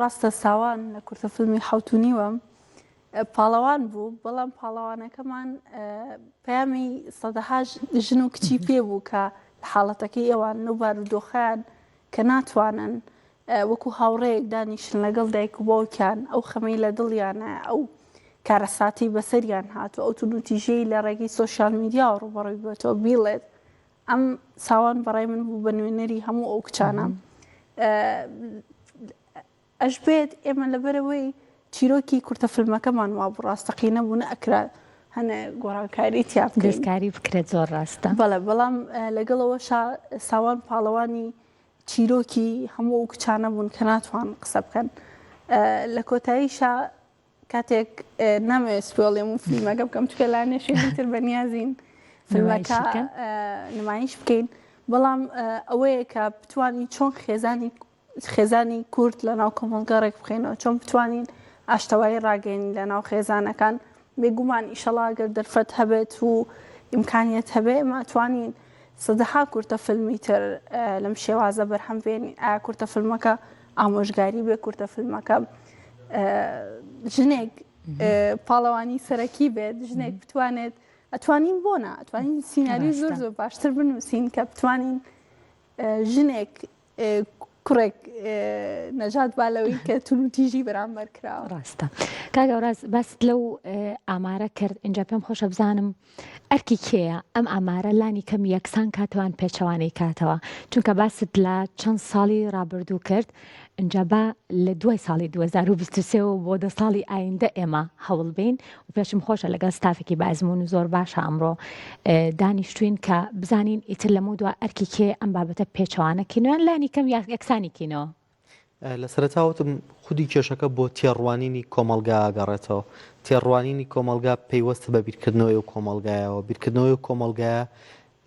ڕاستە ساوان لە کورتە فیلمی حەوت و نیوە پاڵەوان بوو، بەڵام پاڵەوانەکەمان پەیامی سەدەها ژن و کچی پێ بوو کە لە حاڵەتەکەی ئەوان لەو بارودۆخەیان کە ناتوانن وەکو هاوڕێیەک دانیشن لەگەڵ دایک و باوکیان ئەو خەمەی لە دڵیانە ئەو کارەساتی بەسەریان هاتوو ئەو توندوتیژیەی لە ڕێگەی سۆشیال میدیاوە ڕووبەڕووی بووەتەوە بیڵێت ئەم ساوان بەڕای من بوو بە نوێنەری هەموو ئەو کچانە ئەشبێت ئێمە لەبەرەوەی چیرۆکی کورتە فیلمەکەمان وابوو ڕاستەقینە بوو نەئەکرا هەنێ گۆڕانکاری تیا بکەین. دەستکاری بکرێت زۆر ڕاستە. بەڵێ بەڵام لەگەڵ ئەوەشا ساوان پاڵەوانی چیرۆکی هەموو ئەو کچانە بوون کە ناتوان قسە بکەن لە کۆتاییشا کاتێک نامەوێت spoil ی و فیلمەکە بکەم چونکە لانێ شوێنی تر بەنیازین فیلمەکە نمایش بکەین بەڵام ئەوەیە کە بتوانین چۆن خێزانی خێزانی کورد لە ناو کۆمەڵگە ڕێک بخەینەوە، چۆن بتوانین ئاشتەوایی ڕاگەیەنین لە ناو خێزانەکان، بێگومان ئیشەڵا گەر دەرفەت هەبێت و ئیمکانیەت هەبێ ئێمە ئەتوانین سەدەها کورتە فیلمی تر لەم شێوازە بەرهەم بێنین، ئایا کورتە فیلمەکە ئامۆژگاری بێ کورتە فیلمەکە ژنێک. پاڵەوانی سەرەکی بێت ژنێک بتوانێت ئەتوانین بۆ نا ئەتوانین سیناریۆی زۆر زۆر باشتر بنووسین کە بتوانین ژنێک کوڕێک نەژاد با لەوەی کە تونوتیژی بەرامبەر کراوە. ڕاستە کاک ئەوراز باست لەو ئامارە کرد ئینجا پێم خۆشە بزانم ئەرکی کێیە ئەم ئامارە لانی کەم یەکسان کاتەوە یان پێچەوانەی کاتەوە چونکە باست لە چەند ساڵی ڕابردوو کرد ئینجا با لە دوای ساڵی 2023 و بۆ دە ساڵی ئایندە ئێمە هەوڵ بین و پێشم خۆشە لەگەڵ ستافێکی بە ئەزموون و زۆر باشە ئەمڕۆ دانیشتوین کە بزانین ئیتر لەمە دوا ئەرکی کێ ئەم بابەتە پێچەوانە کینەوە لانی کەم یەکسانی کینەوە. لە سەرەتا وتم خودی کێشەکە بۆ تێڕوانینی کۆمەڵگا ئەگەڕێتەوە. تێڕوانینی کۆمەڵگا پەیوەستە بە بیرکردنەوەی ئەو کۆمەڵگایەوە. بیرکردنەوەی ئەو کۆمەڵگایە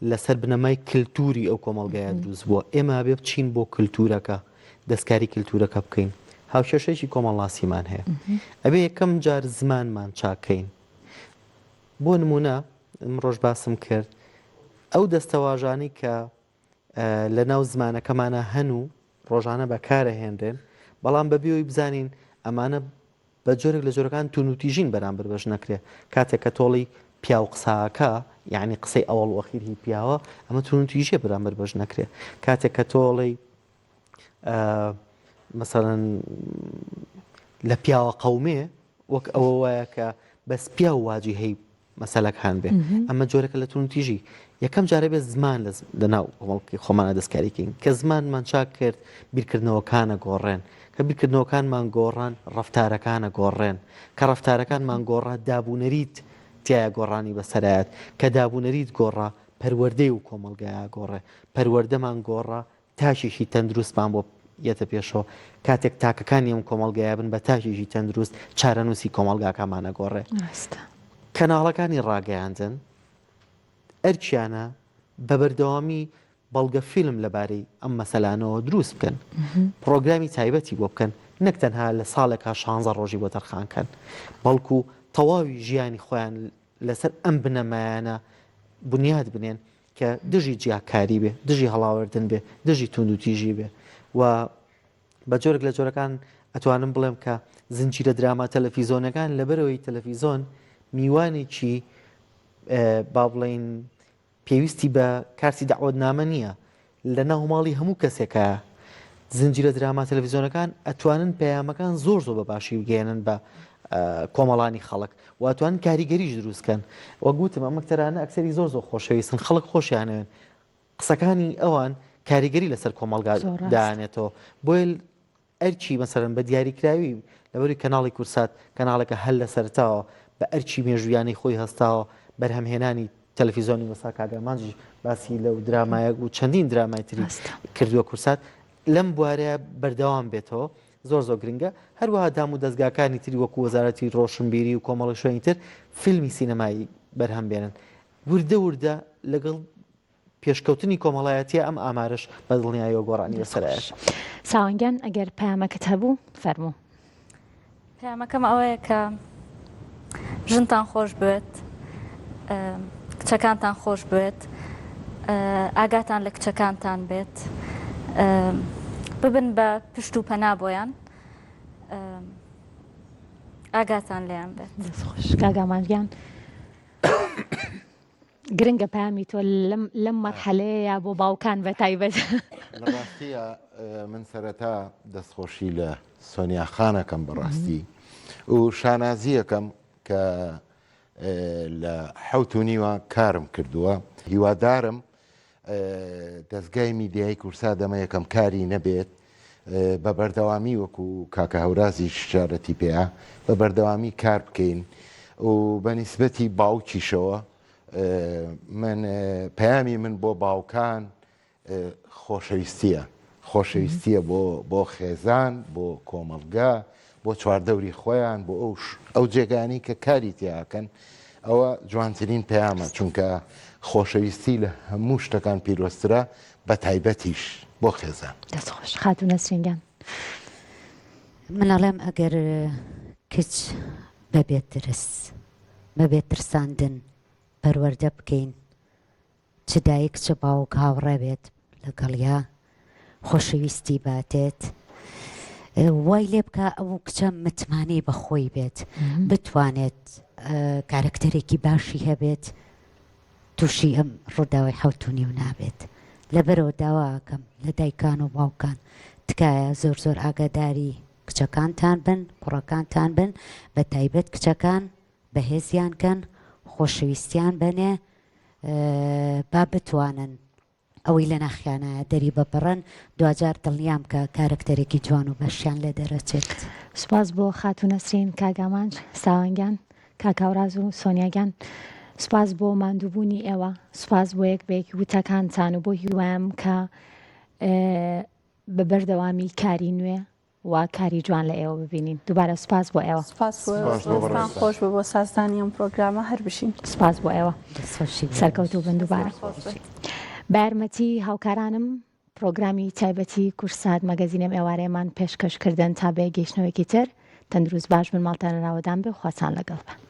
لەسەر بنەمای کلتوری ئەو کۆمەڵگایە دروست بووە. ئێمە ئەبێ بچین بۆ کلتورەکە، دەستکاری کلتورەکە بکەین. هاوکێشەیەکی کۆمەڵناسیمان هەیە. ئەبێ یەکەم جار زمانمان چاک کەین. بۆ نموونە ئمڕۆش باسم کرد ئەو دەستەواژانەی کە لە ناو زمانەکەمانە هەن و ڕۆژانە بەکارەهێنرێن، بەڵام بەبێ ئەوەی بزانین ئەمانە بە جۆرێک لە جۆرەکان توندوتیژین بەرامبەر بە ژن ئەکرێ. کاتێک کە تۆڵی پیاو قسە ئەکا، یەعنی قسەی ئەوەڵ و ئەخیر هی پیاوە، ئەمە توندوتیژیە بەرامبەر بە ژن ئەکرێ. کاتێک کە تۆڵی مەسەلەن لە پیاوە قەومێ وەک ئەوە وایە کە بەس پیاو واجیهەی مەسەلەکان بێ ئەمە جۆرەکە لە توندوتیژی یەکەم جارە بێ زمان لە ناو کۆمەڵکی خۆمانە دەستکاری کەین کە زمانمان چاک کرد بیرکردنەوەکانە گۆڕێن کە بیرکردنەوەکانمان گۆڕان ڕەفتارەکانە گۆڕێن کە ڕەفتارەکانمان گۆڕا دابوونەریت تایە گۆڕانی بەسەرایەت کە دابوونەریت گۆڕا پەروەردەی و کۆمەڵگایە گۆڕێ پەروەردەمان گۆڕا تاکێکی تەندروستمان بۆ یەتە پێشەوە، کاتێک تاکەکانی ئەم کۆمەڵگایە بن بە تاکێکی تەندروست چارەنووسی کۆمەڵگاکەمان ئەگۆڕێ. ڕاستە. کەناڵەکانی ڕاگەیاندن ئەرکیانە بە بەردەوامی بەڵگە فیلم لەبارەی ئەم مەسەلانەوە دروست بکەن، پڕۆگرامی تایبەتی بۆ بکەن، نەک تەنها لە ساڵێکا شانزە ڕۆژی بۆ تەرخان کەن، بەڵکو تەواوی ژیانی خۆیان لەسەر ئەم بنەمایانە بنیات بنێن کە دژی جیاکاری بێ، دژی هەڵاوردن بێ، دژی توندوتیژی بێ و بە جۆرێک لە جۆرەکان ئەتوانم بڵێم کە زنجیرە دراما تەلەفیزۆنەکان لەبەرەوەی تەلەفیزۆن میوانێکی با بڵین پێویستی بە کارتی داوەتنامە نییە لە ناو ماڵی هەموو کەسێکە زنجیرە دراما تەلەفیزیۆنەکان ئەتوانن پەیامەکان زۆر زۆر بە باشی بگەیەنن بە کۆمەڵانی خەڵک و ئەتوانن کاریگەریش دروست کەن وەک وتم ئەم ئەکتەرانە ئەکتەری زۆر زۆر خۆشەویستن خەڵک خۆشیانەوێن قسەکانی ئەوان کاریگەری لەسەر کۆمەڵگا دانێتەوە بۆیە ئەرکی مەسەرەن بە دیاریکراوی لەبەری کەناڵی کورسات کەناڵێکە هەر لە سەرتاوە بە ئەرکی مێژوویانەی خۆی هەستاوە بەرهەمهێنانی تەلەفیزۆنی وەسا کاک ئامانجیش باسی لەو درامایە و چەندین درامای تری کردووە کورسات لەم بوارەیە بەردەوام بێتەوە زۆر زۆر گرنگە هەروەها دام و دەستگاکانی تری وەکو وەزارەتی ڕۆشنبیری و کۆمەڵی شوێنی تر فیلمی سینەمایی بەرهەم بێنن وردە وردە لەگەڵ پێشکەوتنی کۆمەڵایەتیە ئەم ئامارەش بە دڵنیاییەوە گۆڕانی بەسەرایەت. ساوان گیان ئەگەر پەیامەکەت هەبوو فەرموو. پەیامەکەم ئەوەیە کە ژنتان خۆش بوێت، کچەکانتان خۆش بوێت، ئاگاتان لە کچەکانتان بێت، ببن بە پشت و پەنا بۆیان، ئاگاتان لێیان بێت. دەست خۆش کاک ئامانج گیان. گرنگە پەیامی تۆ لەم مەرحەلەیە بۆ باوکان بە تایبەت. لە ڕاستیە من سەرەتا دەستخۆشی لە سۆنیا خانەکەم بەڕاستی و شانازیەکەم کە لە حەوت و نیوە کارم کردووە هیوادارم دەستگای میدیایی کورسا دەمە یەکەم کاری نەبێت بە بەردەوامی وەکو کاکە هەورازیش شارەتی پێیە بە بەردەوامی کار بکەین و بە نیسبەتی باوکیشەوە من پەیامی من بۆ باوکان خۆشەویستیە خۆشەویستیە بۆ بۆ خێزان بۆ کۆمەڵگا بۆ چواردەوری خۆیان بۆ ئەو ئەو جێگانی کە کاری تیاکەن ئەوە جوانترین پەیامە چونکە خۆشەویستی لە هەموو شتەکان پیرۆزترە بە تایبەتیش بۆ خێزان. دەست خۆش خاتوو نەسرین گیان. من ئەڵێم ئەگەر کچ بەبێ ترس بەبێ ترساندن پەروەردە بکەین چ دایک چ باوک هاوڕێ بێت لەگەڵیا خۆشەویستی باتێت. وای لێ بکە ئەو کچە متمانەی بە خۆی بێت بتوانێت کارەکتەرێکی باشی هەبێت تووشی ئەم ڕووداوی حەوت و نیو نابێت لەبەرەوە داواکەم لە دایکان و باوکان تکایە زۆر زۆر ئاگاداری کچەکانتان بن کوڕەکانتان بن بە تایبەت کچەکان بەهێزیان کەن خۆشەویستیان بەنێ با بتوانن ئەوەی لە ناخیانایە دەری ببڕن دواجار دڵنیام کە کارەکتەرێکی جوان و باشیان لێ دەرەچێت. سوپاس بۆ خاتوو نەسرین، کاک ئامانج، ساوان گیان، کاک هاوراز و سۆنیا گیان. سوپاس بۆ ماندووبوونی ئێوە، سوپاس بۆ یەک بە یەکی وتەکانتان و بۆ هیوایم کە بە بەردەوامی کاری نوێ و کاری جوان لە ئێوە ببینین دووبارە سوپاس بۆ ئێوە. سوپاس بۆ دەستان خۆش بێ بۆ سازدانی ئەم پرۆگرامە هەر بژین. سوپاس بۆ ئێوە سەرکەوتوو بن دووبارە بە یارمەتی هاوکارانم پرۆگرامی تایبەتی کورسات مەگەزین ئەم ئێوارەیەمان پێشکەش کردن تا بە گەیشتنەوەیەکی تر تەندروست باش بن ماڵتان ئاوەدان بێ خواتان لەگەڵ بێ.